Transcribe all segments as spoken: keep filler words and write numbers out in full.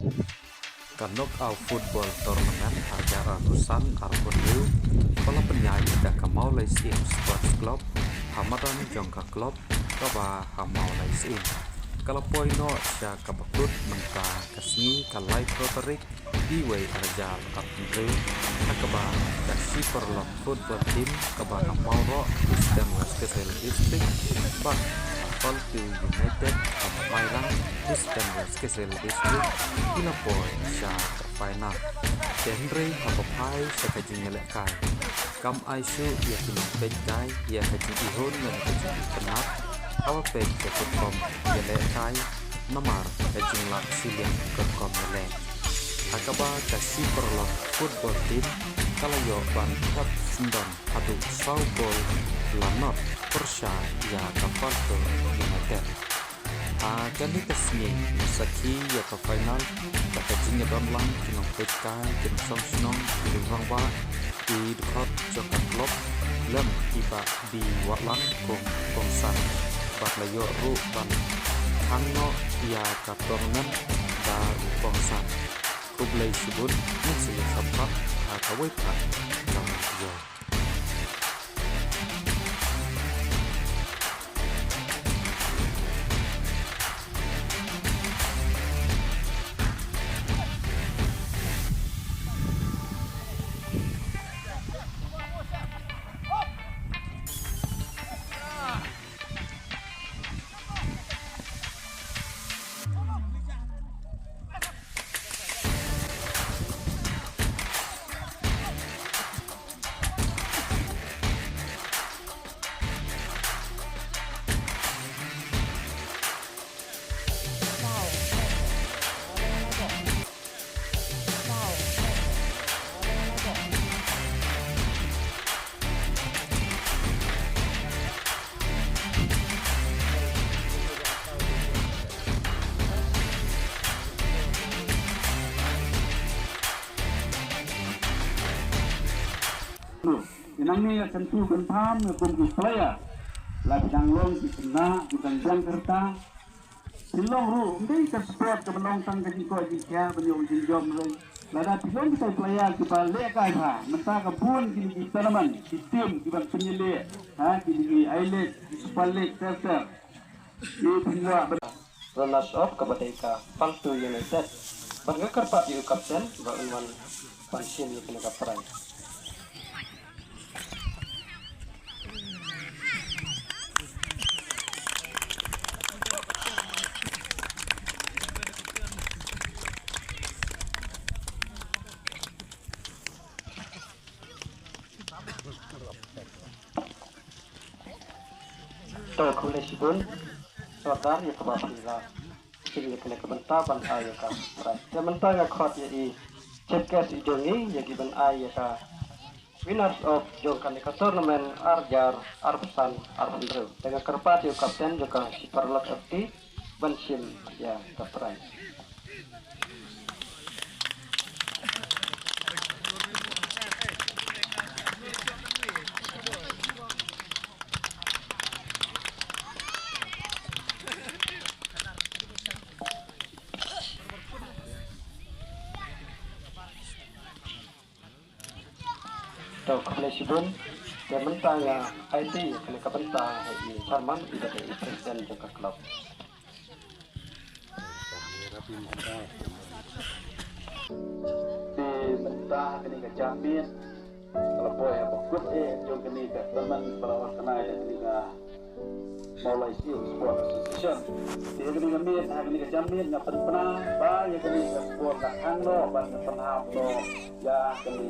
Ka Knockout Football Tournament ha ka arphew san arphew hynriew, ba la pynïaid da ka Mawlai Syiem Sports Club, ha madan jong ka club kaba ha Mawlai Syiem, ka la poi noh sha kaba kut mynta ka sngi ka laiphew tarik Iwei arhajar arphew hynriew, ha kaba ka Shiparalok Football Team kaba na Mawroh, Eastern West Khasi Hills District, bad ka Faltu United kaba Mairang, Eastern West Khasi Hills District, ki la poi sha ka final. Te hynrei haba phai sha ka jingïalehkai, kam ai shuh ïa ki nongpeitkai ïa ka jingihun lane ka jingitynnad, haba peit ka rukom ïalehkai, namar ka jinglah shiliang ka rukom ïaleh. Ha kaba ka Shiparalok Football Team ka la ïoh ban thep syndon haduh saw gol la nod pyrshah ïa ka Faltu United. Ha kane ka sngi ngi sakhi ïa ka final da ka jingïadon lang ki nongpeitkai, ki nongshong shnong, ki nongrangbah, ki dkhot jong ka club, lem i Bah B. Wahlang kum u kongsan, bad la ïoh ruh ban khang noh ïa ka tournament da u kongsan. Khublei shibun, ngin sa ïasam pat ha kawei pat ka video. Nangne ïa kyntu kyntham ïa kum ki player, la ki dang long ki khynnah, ki dang biang ka rta. Phi long ruh, ym dei ka sport kaba long tang ka jingkoit jingkhiah ban ïoh jingjop ruh. Lada phi long kita ki player kiba lehkai bha, mynta ka bun kine ki tournament, ki team kiban pynïaleh, ha, kine ki I-League, ki Super League, ter ter. Ki pynlong ba runners up kaba dei ka Faltu United. Bad nga kyrpad ïa u captain ba un wan ban shim ïa kane ka prize. To, khublei shibun Sordar ïa kaba phi la shim ïa kane ka bynta ban ai ïa ka prize. Te mynta nga khot ïa i chief guest i jong ngi ïa ki ban ai ïa ka winners up jong kane ka tournament arhajar arphew san arphew hynriew. Te nga kyrpad ïa u captain jong ka Shiparalok F C ban shim ïa ka prize. To, khublei shibun. Te mynta nga aiti ïa kane ka bynta ha i chairman, i ba dei i president jong ka club. Te mynta ha kane ka janmiet ka la poi ha ba kut eh jong kane ka tournament ba la organize da kane ka Mawlai Syiem Sport Association. Te ha kane ka miet, ha kane ka janmiet nga pynpaw ba ïa kane ka sport ka khang noh bad ka pynhap noh ïa kane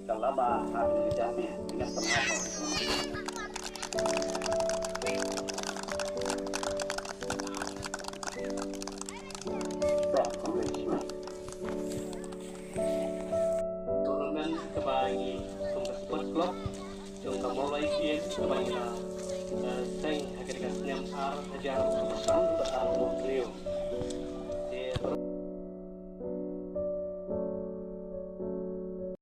ka lama ha kane ka janmiet. Nga pynhap noh. Ba, khublei shibun. Tournament kaba ngi kum ka sports club jong ka Mawlai Syiem kaba ngi la, eh, seng ha ka snem ar hajar arphew san bad arphew hynriew.